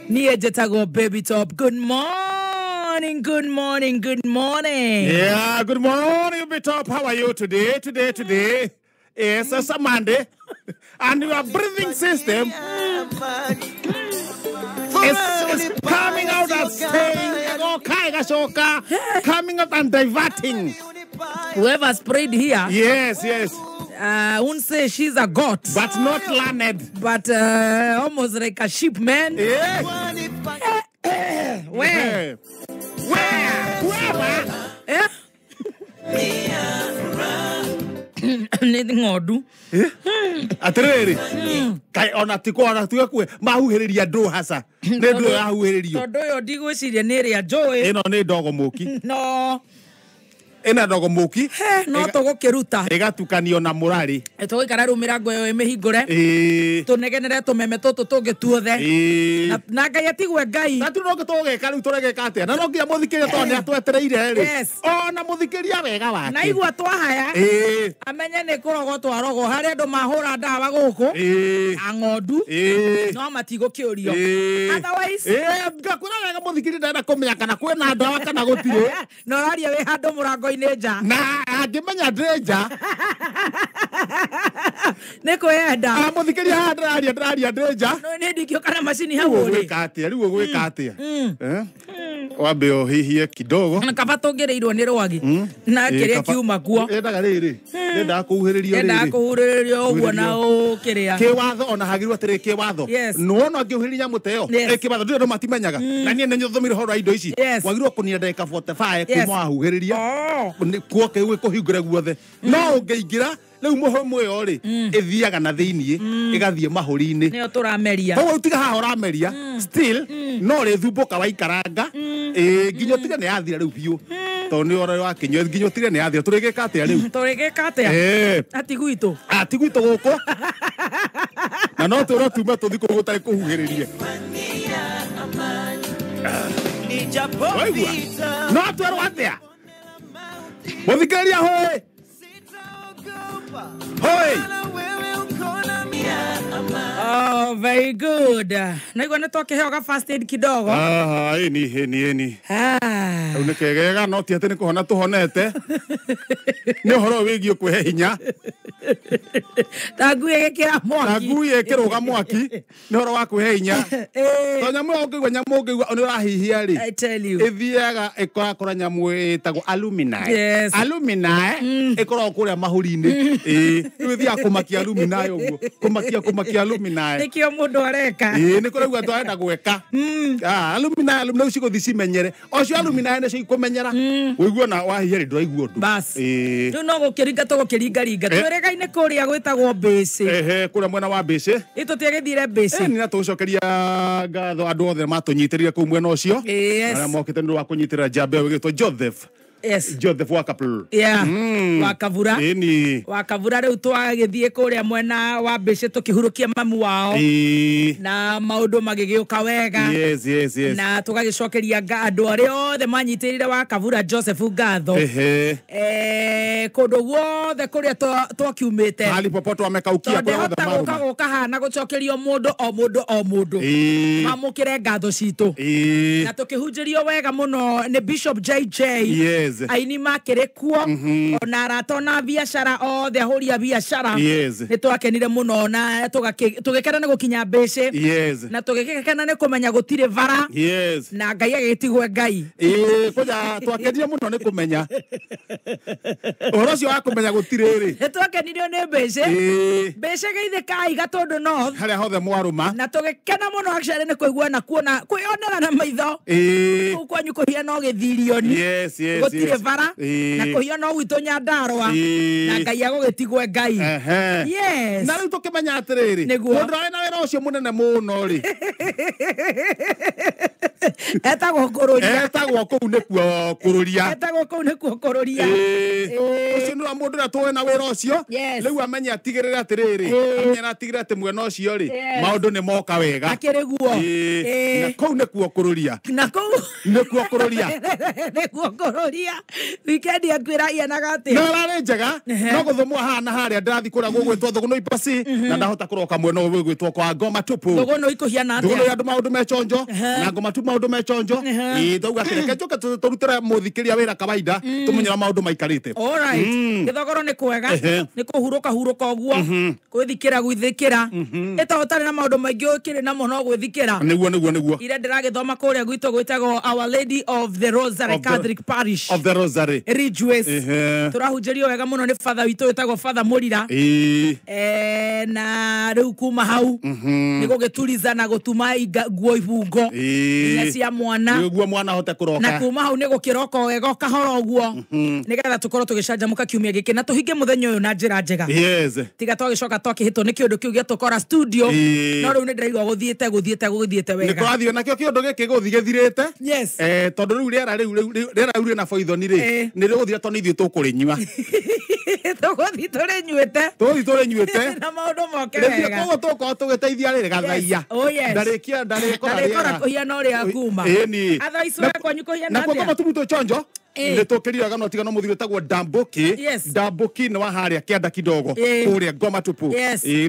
Niĩ njĩtagwo Baby Top. Good morning, good morning, good morning. Yeah, good morning, Baby Top. How are you today? Today. Yes, it's a Monday. And your breathing system is coming out and staying, coming out and diverting. Whoever sprayed here. Yes, yes. Won't say she's a goat. But not learned. But almost like a sheep, man. Yeah. Where? Where? Where? Eh? Nĩ ng'ondu. Atĩrĩrĩ, kaĩ ona ti ona tiga kue mahuhĩrĩria ndũ haca nĩ ndũ yahuhĩrĩrio tondũ ũyũ ndigwĩciria nĩ ĩrĩa njũĩ ĩno nĩ ndogo mũki no ĩna ndogo mũki no tũgũkĩruta ĩgatukanio na mũrarĩ tũgũikara rĩu mĩrango ĩyo ĩmĩhingũre tũnegenere tũmeme tũtũ tũngĩ tuothe na Ngai atigwe Ngai na tu no tũgeka rĩu tũregeka atĩa na no nginya mũthikĩria tondũ nĩ atwetereire rĩ ona mũthikĩria wega wake na igua twahaya amenye nĩ kũrogwo twarogwo harĩ andũ mahũra ndawa gũkũ a ng'ondu no matigũkĩũrio otherwise ngakwĩra wega mũthikĩria ndarenda kũmenya kana kwĩna ndawa kana gũtirĩ na ũraria wĩ handũ mũrango nja na angĩmenya ndĩ nja nĩ kwĩyenda mũthikĩria haha ndĩraria ndĩraria ndĩ nja nĩ ndingĩũka na macini hau rĩ rĩu ũgwĩka atĩa wambe ũhihie kidogo na kaba tũngĩrĩirwo nĩ rwagĩ na kĩrĩa kiuma kuo endaga rĩrĩ endaga kũhuhĩrĩrio rĩrĩ endaga kũhuhĩrĩrio ũguo na ũkĩrĩa kĩwatho ona hagĩrĩirwo atĩrĩ kĩwatho nĩwona angĩhuhĩrĩria nyamũ ta ĩyo kĩwatho ndĩrĩ andũ matimenyaga na niĩ nĩ thomire ũhoro wa indo ici wagĩrĩirwo kũnina ndagĩka 45 kuma wahuhĩrĩria kuo kĩu kũhingũre guothe no ũngĩingĩra rĩu mũhũmũ ĩyo rĩ ĩthiaga na thĩiniĩ ĩgathiĩ mahũri-inĩ nĩyo tũrameria koguo tiga haha ũrameria still no rĩthumbũka waikaranga nginya ũtige nĩ yathira rĩu biũ tondũ nĩ ũhoro wa kĩnyua nginya ũtige nĩ yathira tũrĩgĩka atĩa rĩu tũrĩgĩka atĩa ati gwitũ ati gwitũ gũkũ na no twĩrwo tume tũthiĩ kũu gũtarĩ kũhuhĩrĩrie no twĩrwo atĩa mũthikĩrĩria hũĩ hoi. Oh, very good. Na igua nĩ twakĩheo ga first aid kidogo. Ah, ĩni. Rĩu nĩ kegega no ti atĩ nĩ kũhona tũhonete. Nĩ ũhoro wĩgiĩ kwĩhe hinya. Ta ngui ĩgĩkĩra mwaki. Ta ngui ĩkĩrũga mwaki. Nĩ ũhoro wa kwĩhe hinya. To nyamũ ĩyo ũngĩigua nyamũ ũngĩigua nĩ ũrahihia rĩ. I tell you. Ĩthiaga ĩkorakora nyamũ ĩtagwo alumni. Yes. Alumni ĩkoragwo kũrĩa mahũri-inĩ. Rĩu ĩthiaga kũmakia alumni ũguo. Kũmakia alumni. Nĩkĩo mũndũ areka. Nĩ kũraigua twarenda gwĩka. Alumni rĩu cigũthiĩ cimenyere. Ocio alumni nĩcio ikũmenyera. Ũigue na wahihia rĩ ndũraigua ũndũ. Bas. Rĩu no gũkĩringa tũgũkĩringaringa. Twĩrĩgaine kũrĩa gwĩtagwo Mbĩcĩ. Ehe, kũrĩa mwena wa Mbĩcĩ. Ĩ tũtiagĩthire Mbĩcĩ. Nĩ na tũgũcokeria ngatho andũ othe matũnyitĩrĩire kũu mwena ũcio. Arĩa mokĩte nĩ ũndũ wa kũnyitĩrĩra njamba ĩyo ĩgĩtwo Joseph. Yes. Joseph wa Kapul. Yeah. Wa Kavura. Ĩni. Wa Kavura rĩu twagĩthiĩ kũrĩa mwena wa Mbĩcĩ tũkĩhurũkia mamu wao. Na maũndũ magĩgĩũka wega. Yes, yes, yes. Na tũgagĩcokeria andũ arĩa othe manyitĩrĩire wa Kavura Joseph ngatho. Kũndũ guothe kũrĩa twakiumĩte. Mahali popote wamekaukia kũrĩa othe maruma. Tondũ gũka hana gũcokerio mũndũ o mũndũ o mũndũ. Mamũkĩre ngatho citũ. Na tũkĩhunjĩrio wega mũno nĩ Bishop JJ. Yes. Aini makĩrĩ kuo ona arata ona biacara othe ahũri a biacara nĩ twakenire mũno na tũgĩkena nĩ gũkinya Mbĩcĩ na tũgĩkena nĩ kũmenya gũtirĩ bara na Ngai agĩtigwe Ngai kũja twakenire mũno nĩ kũmenya ũhoro ũcio wa kũmenya gũtirĩ rĩ nĩ twakenirio nĩ Mbĩcĩ Mbĩcĩ geithĩkai Gatũndũ North harĩa hothe mwarũma na tũgĩkena mũno actually nĩ kũigua na kuona kwĩyonera na maitho kũu kwanyu kũhia no gĩthirioni yes yes gũtirĩ bara na kũhia no gwitũ Nyandarũa na Ngai agũgĩtigwe Ngai yes na rĩu tũkĩmenya atĩrĩrĩ mũndũ arĩ na wĩra ũcio mũnene mũno rĩ Etagwo kũrũria. Etagwo kũu nĩkuo kũrũria. Etagwo kũu nĩkuo kũrũria. Ũcio nĩ wa mũndũ ũrĩa tũĩ na wĩra ũcio. Rĩu amenye atigĩrĩre atĩrĩrĩ, amenye atigĩrĩre atĩ mwena ũcio rĩ, maũndũ nĩ moka wega. Akĩrĩ guo. Na kũu nĩkuo kũrũria. Na kũu nĩkuo kũrũria. Nĩkuo kũrũria. Weekend yaku ĩrahianaga atĩa? No ĩrarĩ njega. No gũthomwo haha na harĩa ndĩrathiĩ kũrĩa gũgwĩtwo Thũgũnũi Pasi na ndahota kũroka mwena ũyũ gwĩtwo kwa Ngoma Tupu. Thũgũnũi kũhiana atĩa? Thũgũnũi andũ maũndũ me chonjo na Ngoma Tupu maũndũ me chonjo. Ĩĩ twauga atĩrĩ njoke tũrutĩre mũthikĩria wĩra kawaida tũmenye ũrĩa maũndũ maikarĩte. All right. Gĩthogoro nĩ kwega, nĩ kũhurũka hurũka ũguo, gwĩthikĩra gwĩthikĩra. Ĩta ũtarĩ na maũndũ maingĩ ũkĩrĩ namo no gwĩthikĩra. Nĩguo nĩguo nĩguo. Ira ndĩragĩthoma kũrĩa gwitũ gwĩtagwo Our Lady of the Rosary Catholic Parish. Of the Rosary. Ridgeways. Tũrahunjĩrio wega mũno nĩ father witũ wĩtagwo Father Mũrira. Na rĩu kuma hau nĩ gũgĩturiza na gũtuma nguo ibungo nginya cia mwana. Nĩguo mwana ahote kũroka. Na kuma hau nĩ gũkĩroka wega kahora ũguo nĩgetha tũkorwo tũgĩcanjamũka kiumia gĩkĩ na tũhinge mũthenya ũyũ na njĩra njega. Yes. Tiga twagĩcoka twakĩhĩtwo nĩ kĩũndũ kĩu gĩatũkora studio. No rĩu nĩ ndĩraigua gũthiĩte gũthiĩte gũthiĩte wega. Nĩ kũrathiĩ nakĩo kĩũndũ gĩkĩ gũthiĩ gĩthirĩte. Yes. Tondũ rĩu rĩera rĩu rĩera rĩu rĩna poison rĩ nĩ rĩgũthira tondũ ithuĩ tũkũrĩnyua. Tũgũthiĩ tũrĩnyuĩte. Tũgũthiĩ tũrĩnyuĩte. Na maũndũ moke wega. Koguo tũgũkorwo tũgĩteithia rĩrĩ gathaia. Oh yes. Ndarĩkia ndarĩkora rĩera. Kũhiana ũrĩa kuma. Ĩni. Otherwise we kwanyu kũhiana Na atĩa? kuo Ngoma Tupu twĩ chonjo. Nĩ tũkĩrire gano tigano mũthuri wĩtagwo Ndambuki. Ndambuki nĩ wa harĩa kĩanda kidogo kũrĩa Ngoma Tupu.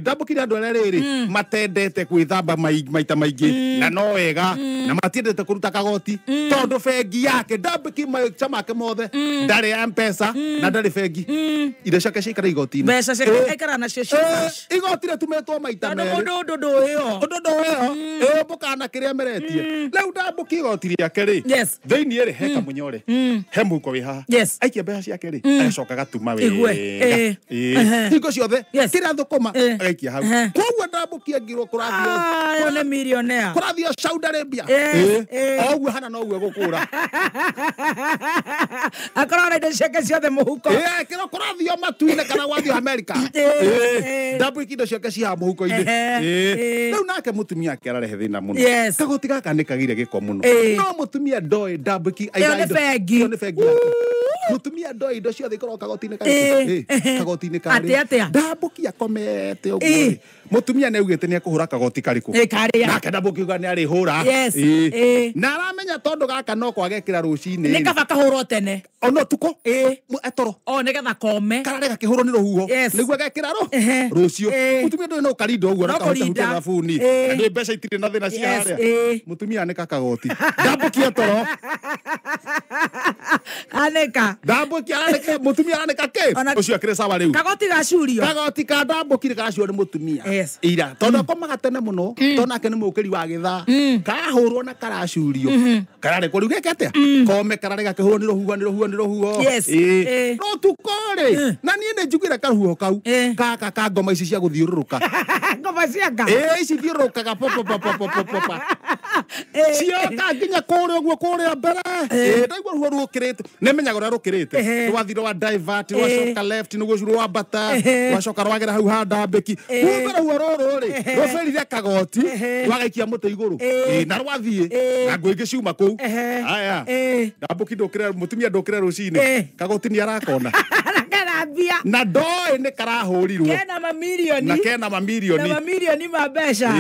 Ndambuki nĩ andũ arĩa rĩrĩ matendete gwĩthamba maita maingĩ na no wega na matiendete kũruta kagoti tondũ bengi yake Ndambuki maica make mothe ndarĩ M-Pesa na ndarĩ bengi. Indo ciake ciikara igoti-inĩ. Mbeca ciake aikara nacio cia igoti rĩtumĩtwo maita merĩ. Tondũ mũndũ ũndũ ndũĩo. Ũndũ ndũĩo. Ĩĩ mũkana kĩrĩa meretie. Rĩu Ndambuki igoti rĩake rĩ thĩinĩ rĩ he kamũnyore. He mũhuko wĩ haha. Aikia mbeca ciake rĩ agacoka agatuma wega. Hingo ciothe kĩrĩa thũkũma agaikia hau. Koguo Ndambuki angirwo kũrathio. Ũyũ nĩ millionaire. Kũrathio Saudi Arabia. O ũguo hana noguo egũkũra. Akorwo na indo ciake ciothe mũhuko. Kĩro kũrathio matu-inĩ kana gwathio America. Ndambuki indo ciake ci haha mũhuko-inĩ. Rĩu nake mũtumia ake ararehe thĩna mũno. Kagoti gaka nĩ kagire gĩko mũno. No mũtumia ndoĩ Ndambuki aiga indo. Ĩyo nĩ bengi yake. Mũtumia ndoĩ indo ciothe ikoragwo kagoti-inĩ karĩkũ. Kagoti-inĩ karĩa. Ndambuki akomete ũguo. Mũtumia nĩ augĩte nĩ ekũhũra kagoti karĩkũ. Nake Ndambuki uga nĩ arĩhũra. Na aramenya tondũ gaka no kwagekĩra rũcinĩ. Nĩ kaba kahũrwo tene. Ona ũtukũ. Etoro. O nĩgetha kome. Karare gakĩhũrwo nĩ rũhuho. Nĩguo gekĩra rũciũ. Mũtumia ndoĩ no ũkarinda ũguo na kahuta thabuni. Na ndũĩ mbeca itirĩ na thĩna cia harĩa. Mũtumia anĩka kagoti. Ndambuki etoro. Anĩka. Ndambuki anĩka mũtumia anĩka kĩ? Ũcio akĩrĩ sawa rĩu. Kagoti gacurio. Kagoti ka Ndambuki nĩ gacurio nĩ mũtumia. Ira tondũ akomaga tene mũno tondũ nake nĩ mũũkĩri wa gĩthaa. Karahũrwo na karacurio. Kararekwo rĩu geke atĩa? Kome karare gakĩhũrwo nĩ rũhuho nĩ rũhuho nĩ rũhuho. No tukũ rĩ na niĩ nĩ njugire karũhuho kau gaka ka ngoma ici cia gũthiũrũrũka. Ngoma cia nga? Ici thiũrũrũkaga po po po po po po. Cioka nginya kũrĩa ũguo kũrĩa mbere. Ndaigua rũhuho rũkĩrĩte. Nĩ menyaga ũrĩa rũkĩrĩte. Rwathi rwa divert rwacoka left nĩguo rwambata rwacoka rwagera hau ha Ndambĩki. Kumbe rũhuho rũrũ rĩ rũberire kagoti rwagaikia mũtĩ igũrũ. Na rwathiĩ na ngũ ingĩ ciuma kũu. Aya. Ndambuki ndũkĩre mũtumia ndũkĩre rũcinĩ. Kagoti nĩ arakona. Na ndoĩ nĩ karahũrirwo. Kena mamirioni. Na kena mamirioni. Na mamirioni ma mbeca.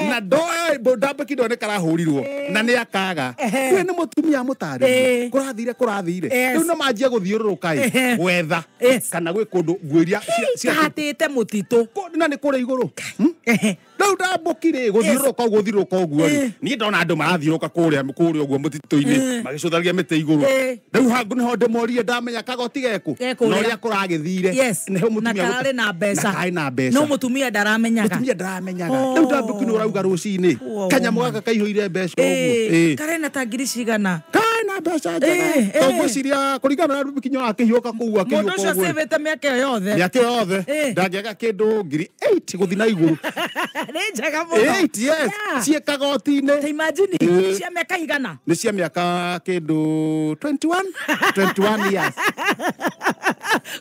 Na ndoĩ Ndambuki ndoĩ nĩ karahũrirwo na nĩ akaga. We nĩ mũtumia mũtarĩrie. Kũrathire kũrathire. Rĩu no manjie gũthiũrũrũka ĩ gwetha kana gwĩ kũndũ nguo iria ciahatĩte mũtitũ. Na nĩ kũrĩa igũrũ. Rĩu Ndambuki rĩ gũthiũrũrũka ũguo gũthiũrũrũka ũguo rĩ niĩ ndona andũ marathiũrũrũka kũrĩa kũrĩa ũguo mũtitũ-inĩ magĩcũtharia mĩtĩ igũrũ. Rĩu hangu nĩho ndĩmorire ndamenya kagoti gekũ na ũrĩa kũragĩthire nĩho mũtumia na kararĩ na mbeca. Na kararĩ na mbeca. No mũtumia ndaramenyaga. Mũtumia ndaramenyaga. Rĩu Ndambuki nĩ ũrauga rũcinĩ kanyamũ gaka kaihũire mbeca ũguo. Karĩ na ta ngiri cigana? Karĩ na mbeca njega. Tũngwĩciria kũringana na Ndambuki nyonaga akĩhiũka kũu akĩhiũka ũguo. Mũndũ ũcio acĩvĩte mĩaka ĩyo yothe. Mĩaka ĩyo yothe ndangĩaga kĩndũ ngiri 8 gũthiĩ na igũrũ. Nĩ njega mũno. 8 yes. Ciĩ kagoti-inĩ. Ta imagine cia mĩaka igana? Nĩ cia mĩaka kĩndũ 21 years.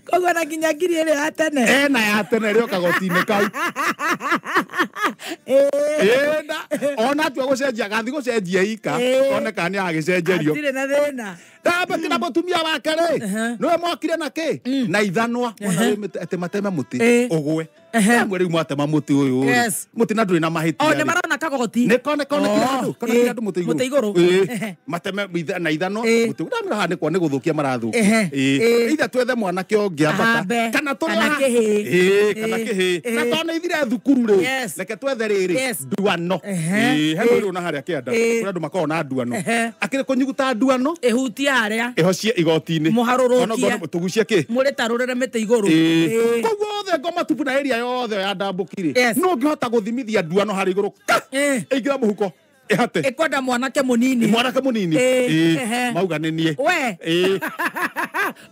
Koguo na nginya ngiri ĩrĩa ya tene. Ena ya tene rĩo kagoti-inĩ kau. Ena ona atua gũcenjia agathi gũcenjia ika one kana nĩ agĩcenjerio. Hatirĩ na thĩna. Ndambati na mũtumia wake rĩ nĩwe mokire na kĩ na ithanwa ona atĩ mateme mũtĩ ũgwe. Amwe rĩu mwatema mũtĩ ũyũ rĩ mũtĩ na ndũrĩ na mahĩtia. O nĩ marona kagoti. Nĩ konekire handũ konekire handũ mũtĩ igũrũ. Mateme na ithanwa mũtĩ ndamĩra haha nĩ kwa nĩ gũthũkia marathũkia. Itha twethe mwanake ũngĩ ambata kana tũrĩ kĩhĩ kana kĩhĩ na tondũ ithire thukuru rĩ reke twethe rĩrĩ nduano. He rĩu na harĩa kĩanda kũrĩa andũ makoragwo na nduano akĩrĩ kũnyuguta nduano ĩhutie harĩa ĩhocie igoti-inĩ mũharũrũkie tũgucie kĩ mũrĩtarũrĩre mĩtĩ igũrũ. Koguo othe ngoma tupu na area yothe ya ndambũki rĩ no ũngĩhota gũthimithia nduano harĩa igũrũ ĩingĩra mũhuko ĩhate ĩkwenda mwanake mũnini mwanake mũnini mauga nĩ niĩ we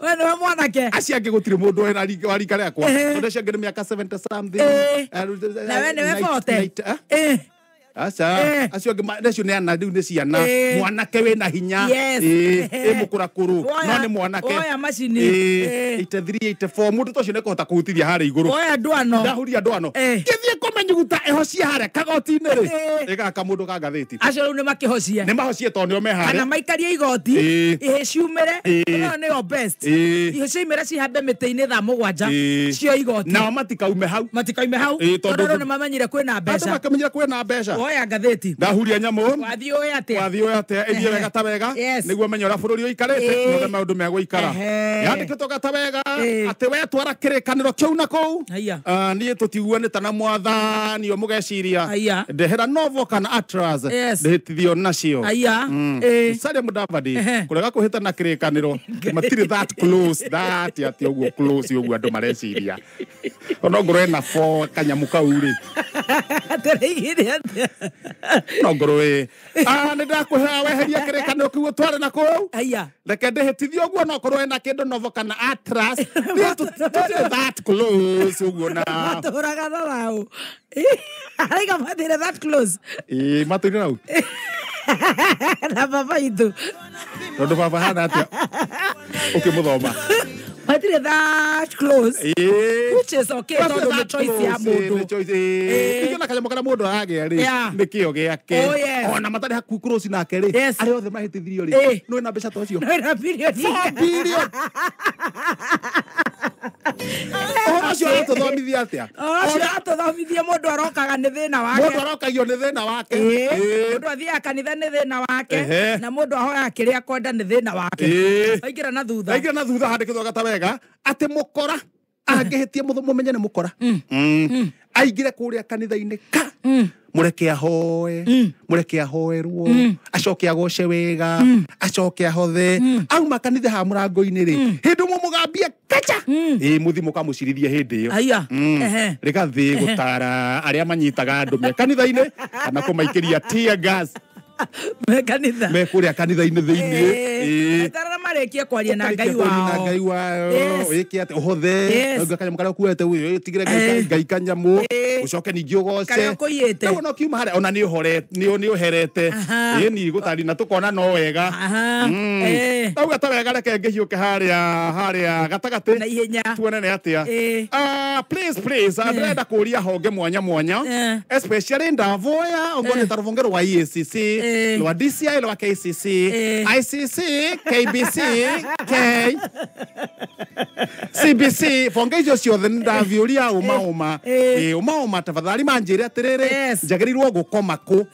we nĩwe mwanake acio angĩ gũtirĩ mũndũ wa rika rĩakwa tondũ acio angĩ nĩ mĩaka 70 something na we nĩwe 40. Aca acio angĩ acio nĩ ana rĩu nĩ ciana mwanake wĩna hinya ĩ mũkũrakũrũ no nĩ mwanake oya macini 83 84 mũndũ ta ũcio nĩ ekũhota kũhutithia harĩa igũrũ oya ndwano ndahuria ndwano kĩthiĩ kũmenyuguta ĩhocie harĩa kagoti-inĩ rĩ ĩgaka mũndũ ka ngathĩti acio rĩu nĩ makĩhocie nĩ mahocie tondũ nĩo me harĩa kana maikarie igoti ihĩ ciumĩre ĩyo nĩyo best ihĩ ciumĩre cihambe mĩtĩ-inĩ thaa mũgwanja cio igoti nao matikaume hau matikaume hau tondũ rĩu nĩ mamenyire kwĩna mbeca andũ makĩmenyire kwĩna mbeca oya ngathĩti ndahuria nyamũ wathiĩ ũĩ atĩa wathiĩ ũĩ atĩa ĩthiĩ wega ta wega nĩguo menye ũrĩa bũrũri ũikarĩte mothe maũndũ megũikara yandĩkĩtwo gata wega atĩ we twara kĩrĩkanĩro kĩu na kũu niĩ tũtiguanĩte na mwathani ũyũ mũgeciria ndehera novo kana atlas ndĩhĩtithio nacio Musalia Mudavadi kũrega kũhĩtana kĩrĩkanĩro matirĩ that close that atĩ ũguo close ũguo andũ mareciria ona ngorwo ena 4 kanyamũ kau rĩ atĩrĩigire atĩa no ngorwo ĩ nĩ ndakũhea weherie kĩrĩkanĩro kĩu ũtware na kũu reke ndĩhĩtithio ũguo no korwo ena kĩndũ novo kana atlas tũtirĩ that close ũguo na matũraga na rau araiga matirĩ that close ĩ matũire rau na baba itũ tondũ baba hana atĩa ũkĩmũthoma matirĩ that close which is okay tondũ nĩ choice ya mũndũ ĩĩ na kanyamũ karĩa mũndũ aragĩa rĩ nĩ kĩo gĩake ona matarĩ hakuhĩ close nake rĩ arĩa othe mahĩtithirio rĩ nĩ wĩna mbeca ta ũcio nĩ bilioni 4 billion ũhoro ũcio ũratũthomithia atĩa ũhoro ũcio ũratũthomithia mũndũ arokaga nĩ thĩna wake mũndũ arokagio nĩ thĩna wake mũndũ athiaga kanitha nĩ thĩna wake na mũndũ ahoyaga kĩrĩa akwenda nĩ thĩna wake aingĩra na thutha aingĩra na thutha handĩkĩtwo gata wega atĩ mũkora angĩhĩtia mũmenye nĩ mũkora aingĩre kũrĩa kanitha-inĩ ka mũreke ahoe mũreke ahoerwo acoke agoce wega acoke ahothe auma kanitha ha mũrango-inĩ rĩ hĩndĩ ũmwe mũgambie kacha ĩ mũthi mũkamũcirithie hĩndĩ ĩyo rĩgathiĩ gũtara arĩa manyitaga andũ me kanitha-inĩ kana kũmaikĩria tear gas me kanitha me kũrĩa kanitha-inĩ thĩinĩ eterera marĩkie kwaria na Ngai wao na Ngai wao wĩke atĩ ũhothe ũngĩ kanyamũ karĩa ũkuĩte ũtigĩre Ngai kanyamũ ũcoke ningĩ ũgoce karĩa ũkũiyĩte rĩu ona ũkiuma harĩa ona nĩ ũherete ĩĩ ni gũtari na tũkona no wega ndauga ta wega reke ngĩhiũke harĩa gatagatĩ na ihenya tuone nĩ atĩa please please ndĩrenda kũria honge mwanya mwanya especially ndavoya ũngone ta rũhonge rwa EACC rwa DCI rwa KCC ICC KBC K CBC honge icio ciothe nĩ ndaviũria ũma ũma ũma ũma tafadhali manjĩre atĩrĩrĩ njagĩrĩirwo gũkoma kũ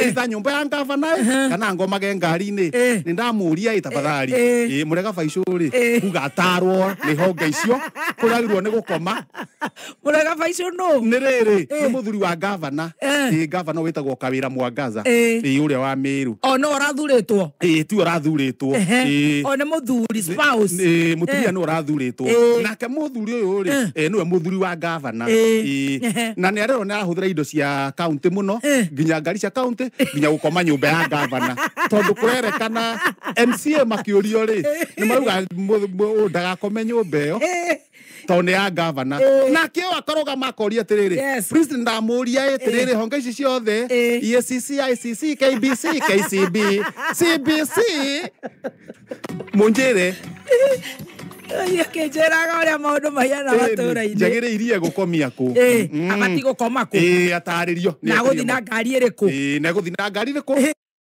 ĩtha nyũmba ya ngavana kana ngomage ngari-inĩ nĩ ndamũria ĩ tafadhali mũrega baicũ rĩ kuga atarwo nĩ honge icio kũragĩrwo nĩ gũkoma mũrega baicũ nũ nĩ rĩrĩ nĩ mũthuri wa ngavana ngavana wĩtagwo Kawĩra Mwangaza ũrĩa wa Meru o no ũrathurĩtwo ti ũrathurĩtwo o nĩ mũthuri spouse mũtumia nĩ ũrathurĩtwo nake mũthuri ũyũ rĩ nĩwe mũthuri wa ngavana na nĩ arerwo nĩ arahũthĩra indo cia kaunti mũno nginya ngari cia kaunti nginya gũkoma nyũmba ya ngavana tondũ kũrerekana MCA makĩũrio rĩ nĩ marauga ndagakome nyũmba ĩyo tondũ nĩ ya ngavana nake ũyũ akarũgama akoria atĩrĩrĩ president ndamũria atĩrĩrĩ honge ici ciothe EACC ICC KBC KCB CBC munjĩre Akĩnjĩraga ũrĩa maũndũ mahana matũũra-inĩ. Njagĩrĩirie gũkomia kũ? Abatiĩ gũkoma kũ? Atarĩrio. Na gũthiĩ na ngari ĩrĩkũ? Na gũthiĩ na ngari ĩrĩkũ?